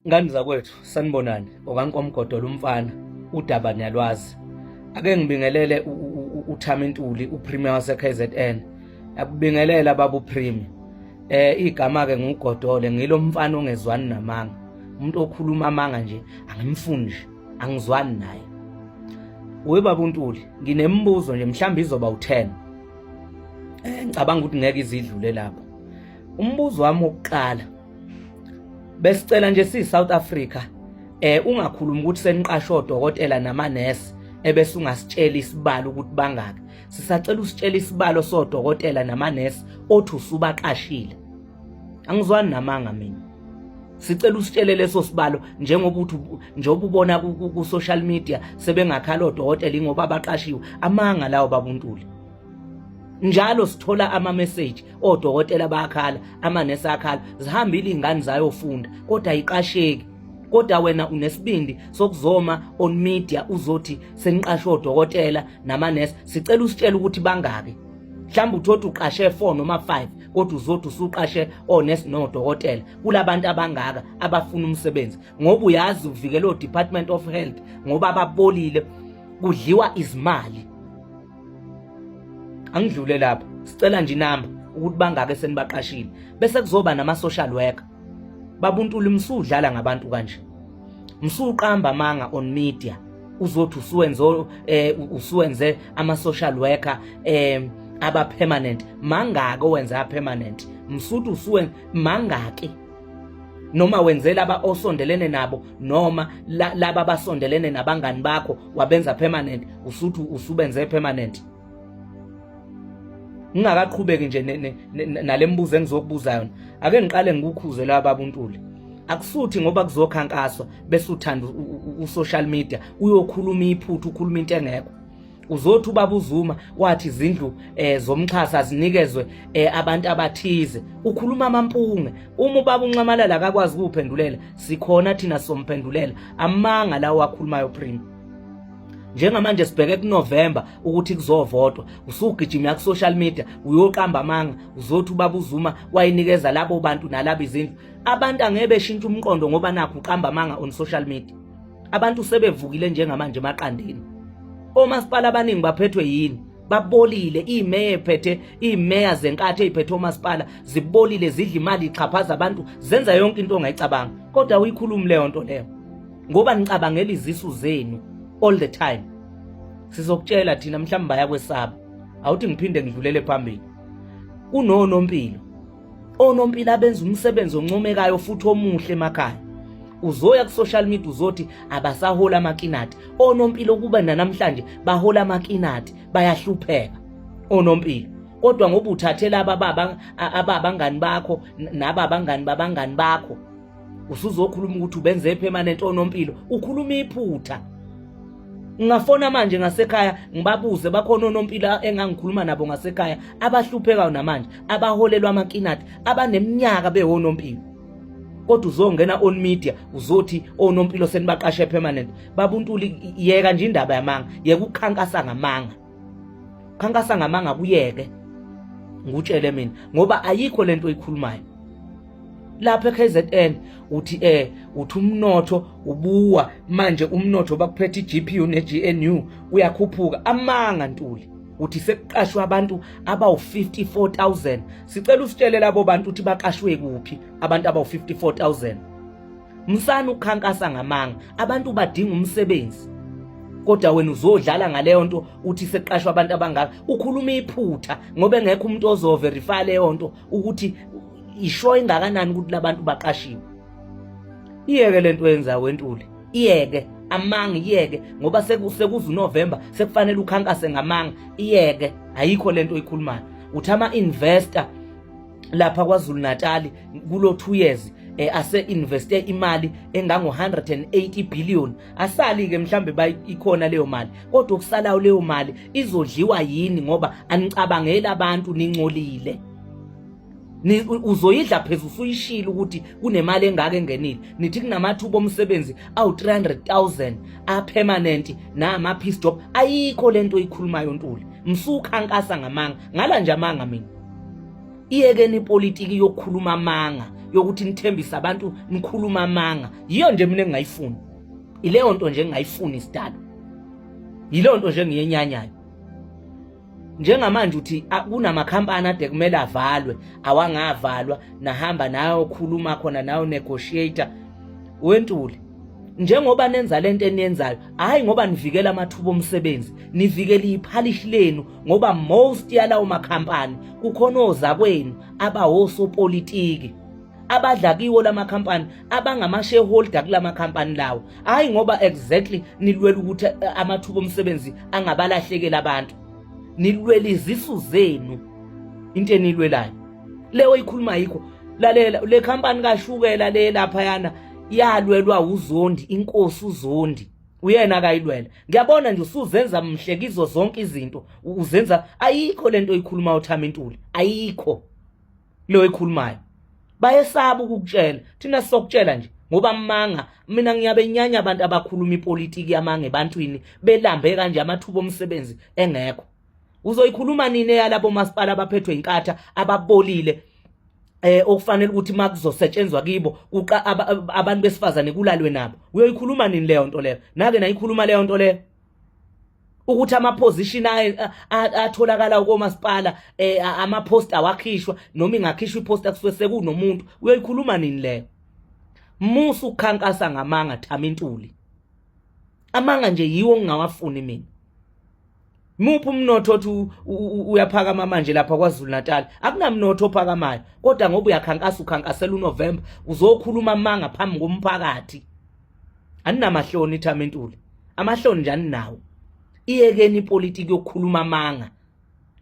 Ngani zakwethu, sanibonani. Okankomgodo lumfana, udaba niyalwazi. Ake ngibingelele uThami Ntuli, uPremier wase KZN. Akubingelela baba uPremier. Igama ke nguGodole, ngilo mfana ongezwani namanga. Umuntu okhuluma amanga nje angimfuni nje, angizwani naye. We baba uNtuli, nginembuzo nje mhlawumbe izoba u10. Ngicabanga ukuthi ngeke izidlule lapho. Umbuzo wami wokuqala, besicela nje siyi South Africa ungakhulumi ukuthi seniqashe odokotela namanesi ebese ungasitshela isibalo ukuthi bangaki. Sisacela usitshele isibalo sodokotela namanesi othi usubaqashile. Angizwani namanga mina. Sicela usitshele leso sibalo njengoba uthi njengoba ubona ku social media sebengakhala odokotela ingoba abaqashiwe. Amanga lawo babuNtuli. Njalo sithola ama message odokotela bayakhala, amanesi akhala, zihambile izingane zayofunda kodwa ayiqasheki. Kodwa wena unesibindi sokuzoma on media uzothi seniqashe odokotela namanesi. Sicela usitshele ukuthi bangaki. Mhlawumbe uthothi uqashe 4 noma 5 kodwa uzothi usuqashe onesi nodokotela kulabantu abangaka abafuna umsebenzi, ngoba uyazi uvikela o-Department of Health ngoba babolile, kudliwa izimali. Angidlule lapho, sicela nje inamba ukuthi bangaka esenibaqashile, bese kuzoba nama social worker. Babuntuli, msudlala ngabantu kanje, msuqamba amanga on media, uzothi usuwenze usuwenze ama social worker aba permanent. Mangaka owenza permanent? Msuthi usuwenze mangaki? Noma wenzela aba osondelene nabo noma laba abasondelene nabangani bakho wabenza permanent, usuthi usubenze permanent. Ngingakaqhubeki nje nalembuzo engizokubuza yona, ake ngiqale ngikukhuze la babuNtuli. Akusuthi ngoba kuzokhankaswa bese uthanda u-social media uyokhuluma iphutha, ukhuluma into engekho. Uzothi ubaba uZuma wathi izindlu zomxhasa zinikezwe abantu abathize, ukhuluma amampunge. Uma ubaba uNxamalala akakwazi ukuphendulela, sikhona thina somphendulela amanga lawo akhulumayo. Prim, njengamanje sibheke kuNovember ukuthi kuzovotwa, usugijima ku social media uyoqamba amanga, uzothi ubaba uZuma wayinikeza labo bantu nalabo izindlu. Abantu angeke beshintshe umqondo ngoba nakho uqamba amanga on social media. Abantu sebevukile njengamanje emaqandeni. Omasipala abaningi baphethwe yini? Babolile. Imeya ephethe, imeya zenkathi eyiphethe omasipala zibolile, zidla imali, ixhaphaza abantu, zenza yonke into ongayicabanga, kodwa uyikhulumi leyo nto leyo ngoba nicabangela izisu zenu all the time. Sizokutshela thina, mhlawumbe bayakwesaba. Awuthi ngiphinde ngidlulele phambili. Kunonompilo, onompilo abenza umsebenzi oncomekayo futhi omuhle emakhaya. Uzoya ku-social media uzothi abasahola amakinati onompilo, kuba nanamhlanje bahola amakinati, bayahlupheka onompilo. Kodwa ngoba uthathe laba baba ababangani bakho naba abangani babangani bakho, usuzokhuluma ukuthi ubenze permanent onompilo, ukhuluma iphutha. Ngingafona manje ngasekhaya ngibabuze, bakhona onompilo engangikhuluma nabo ngasekhaya abahluphekayo namanje, abaholelwa amakinati, abaneminyaka bewonompilo, kodwa uzongena on media uzothi onompilo senibaqashe permanent. Babuntuli, yeka nje indaba yamanga, yeka ukukhankasa ngamanga, khankasa ngamanga kuyeke, ngutshele mina, ngoba ayikho lento oyikhulumayo lapha eKZN. Uthi uthi umnotho ubuwa manje, umnotho bakuphethe iGPU neGNU uyakhuphuka. Amanga Ntuli. Uthi sekuqashwe abantu abawu-54,000. Sicela usitshele labo bantu uthi baqashwe kuphi abantu abawu-54,000. Msana ukukhankasa ngamanga, abantu badinga umsebenzi, kodwa wena uzodlala ngaleyo nto uthi sekuqashwa abantu abangaka, ukhuluma iphutha ngoba engekho umuntu ozoverify leyo nto ukuthi isho ingakanani ukuthi labantu baqashiwe. Iyeke lento yenza wentuli, iyeke amanga, iyeke, ngoba sekuza uNovember, sekufanele ukhankase ngamanga. Iyeke, ayikho lento oyikhulumayo. Uthi ama investor lapha kwaZulu Natal kulo 2 years ase investe imali engango 180 billion. Asali ke mhlambe ikhona leyo mali, kodwa okusalayo leyo mali izodliwa yini? Ngoba anicabangeli abantu, nincolile. Uzoyidla phezulu usuyishilo ukuthi kunemali engaka engenile. Nithi kunamathuba omsebenzi awu-300,000 apermanent nama-piece job. Ayikho lento oyikhulumayo Ntuli, msukhankasa ngamanga, ngala nje amanga mina. Iyekeni ipolitiki yokukhuluma amanga, yokuthi nithembise abantu nikhuluma amanga. Yiyo nje mina engingayifuni, ileyo nto nje engingayifuni isidalo, yileyo nto nje engiyenyanyayo. Njengamanje uthi kunamakhampani ade kumele avalwe, awangavalwa, nahamba nayo khuluma khona nayo negotiator wentuli. Njengoba nenza lento eniyenzayo, hayi ngoba nivikela amathuba omsebenzi, nivikela iphalishi lenu, ngoba most yalawo makhampani kukhona ozakwenu abawosopolitiki abadla kiwo lamakhampani, abangama-shareholder kulamakhampani lawo. Hhayi ngoba exactly nilwela ukuthi amathuba omsebenzi angabalahlekeli abantu, nilwela izisu zenu. Into enilwelayo leyo ikhuluma yikho. Lalela, le khampani kashukela le laphayana yalwelwa uZondi, inkosi uZondi uyena akayilwela. Ngiyabona nje usuzenza mhle kizo zonke izinto uzenza, ayikho lento oyikhuluma uThami Ntuli, ayikho lo ekhulumayo. Bayesaba ukukutshela, thina sizokutshela nje ngoba manga. Mina ngiyabenyanya abantu abakhuluma ipolitiki yamanga ebantwini belambe kanje, amathuba omsebenzi engekho. Uzoyikhuluma nini eyalabo masipala abaphethwe inkatha ababolile, okufanele ukuthi makuzosetshenzwa kibo kuqa abantu besifazane kulalwe nabo? Uyoyikhuluma nini leyo nto leyo? Nake nayikhuluma leyo nto leyo ukuthi ama-position atholakala komasipala, ama-post awakhishwa, noma ingakhishwa i-poster kusuke sekunomuntu? Uyoyikhuluma nini leyo? Musa ukukhankasa ngamanga, Thami Ntuli. Amanga nje yiwo ngingawafuni mina. Muphi umnotho othi uyaphakama manje lapha KwaZulu Natal? Akunamnotho ophakamayo, kodwa ngoba uyakhankasa, ukhankasela uNovember, uzokhuluma amanga phambi komphakathi. Aninamahloni, Thami Ntuli, amahloni nje aninawo. Iyekeni ipolitiki yokukhuluma amanga.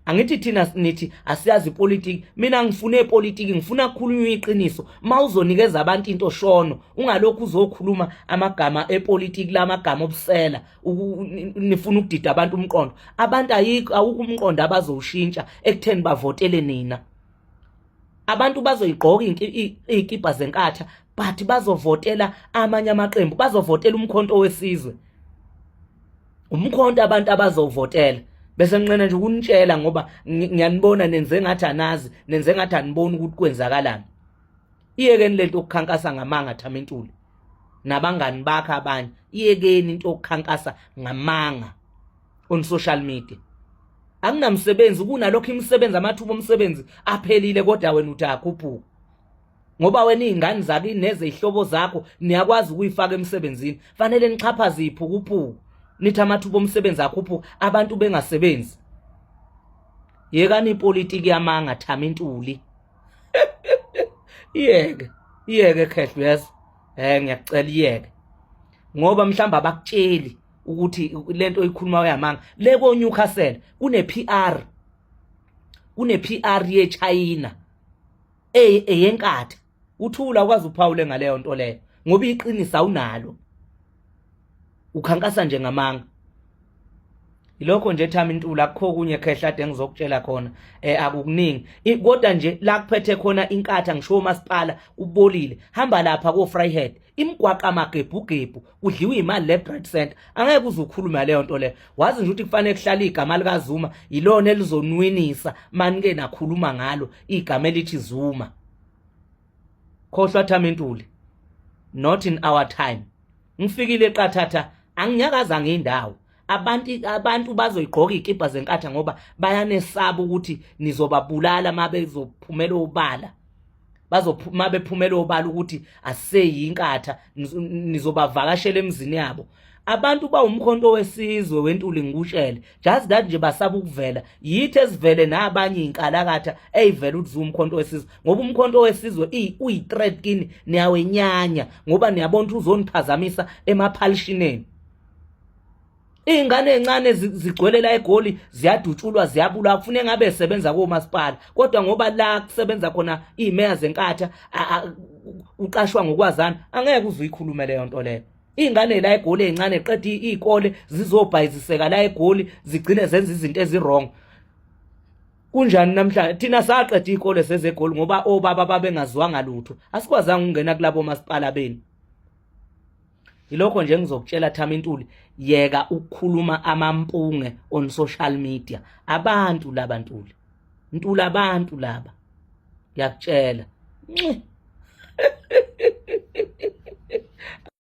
Angithi thina nithi asiyazi ipolitiki. Mina ngifune ipolitiki, ngifuna kukhulunywa iqiniso. Mawuzonikeza abantu into, shono, ungalokhu uzokhuluma amagama epolitiki, lamagama obusela. Nifuna ukudida abantu umqondo, abantu ayikho, awukho umqondo abazowushintsha ekutheni bavotele nina. Abantu bazoyigqoka iy'kibha zenkatha, but bazovotela amanye amaqembu, bazovotela uMkhonto weSizwe, umkhonto abantu abazovotela. Bese nginqena nje ukunitshela ngoba ngiyanibona nenze ngathi anazi, nenze ngathi aniboni ukuthi kwenzakalani. Iyekeni lento yokukhankasa ngamanga, Thami Ntuli nabangani bakhe abanye. Iyekeni into yokukhankasa ngamanga on social media, akunamsebenzi. Kunalokho imisebenzi, amathuba omsebenzi aphelile, kodwa wena uthi akhuphuka ngoba wena iy'ngane zakini nezey'hlobo zakho niyakwazi ukuyifaka emsebenzini. Fanele nixhaphaze iy'phukuphuku, nithi amathuba omsebenzi akhuphuka, abantu bengasebenzi. Yekani ipolitiki yamanga, Thami Ntuli. Iyeke, iyeke khehlo, yes, ngiyakucela, iyeke, ngoba mhlawumbe abakutsheli ukuthi lento oyikhuluma uyamanga. Le ko Newcastle kune PR, kune PR yeChina eyenkatha. Uthula ukwazi uphawule ngaleyo nto leyo ngoba iqiniso awunalo, ukhankasa nje ngamanga. Ilokho nje, Thami Ntuli, akukho kunye khehla ade ngizokutshela khona, akukuningi, kodwa nje la kuphethe khona inkatha, ngisho umasipala kubolile. Hamba lapha ko Vryheid, imigwaqa amagebhugebhu, kudliwa imali left, right, center. Angeke uze ukhulume leyo nto leyo. Wazi nje ukuthi kufanele kuhlale igama likaZuma, yilona elizonwinisa manike nakhuluma ngalo igama elithi Zuma. Khohlwa, Thami Ntuli, not in our time. Ngifikile eqathatha, anginyakaza ngendawo. Abantu bazoyigqoka izikibha zenkatha ngoba bayanesaba ukuthi nizobabulala mabezophumela obala, bazophuma bephumela obala ukuthi aseyinkatha, nizobavakashela emzini yabo. Abantu bawuMkhonto weSizwe weNtuli, ngikutshele just that nje basaba ukuvela. Yithi esivele nabanye inkalakatha eyivela ukuthi uMkhonto weSizwe, ngoba uMkhonto wesizwe uyi-threat kini, niyawenyanya ngoba niyabona ukuthi uzoniphazamisa emaphalishineni. Iy'ngane ey'ncane zigcwele la eGoli, ziyadutshulwa, ziyabulawa. Kufuneka ngabe sebenza komasipala, kodwa ngoba la kusebenza khona iy'meya zenkatha, uqashwa ngokwazana, angeke uze uyikhulume leyo nto leyo. Iy'ngane la eGoli ey'ncane qeda iy'kole zizobhayiziseka la eGoli, zigcine zenza izinto ezi-wrong. Kunjani namhlanje? Thina saqeda iy'kole sezegoli ngoba obaba babengaziwanga lutho, asikwazanga ukungena kulabo masipala benu. Yilokho nje engizokutshela, Thami Ntuli, yeka ukukhuluma amampunge on social media. Abantu laba, Ntuli, Ntuli, abantu laba. Ngiyakutshela.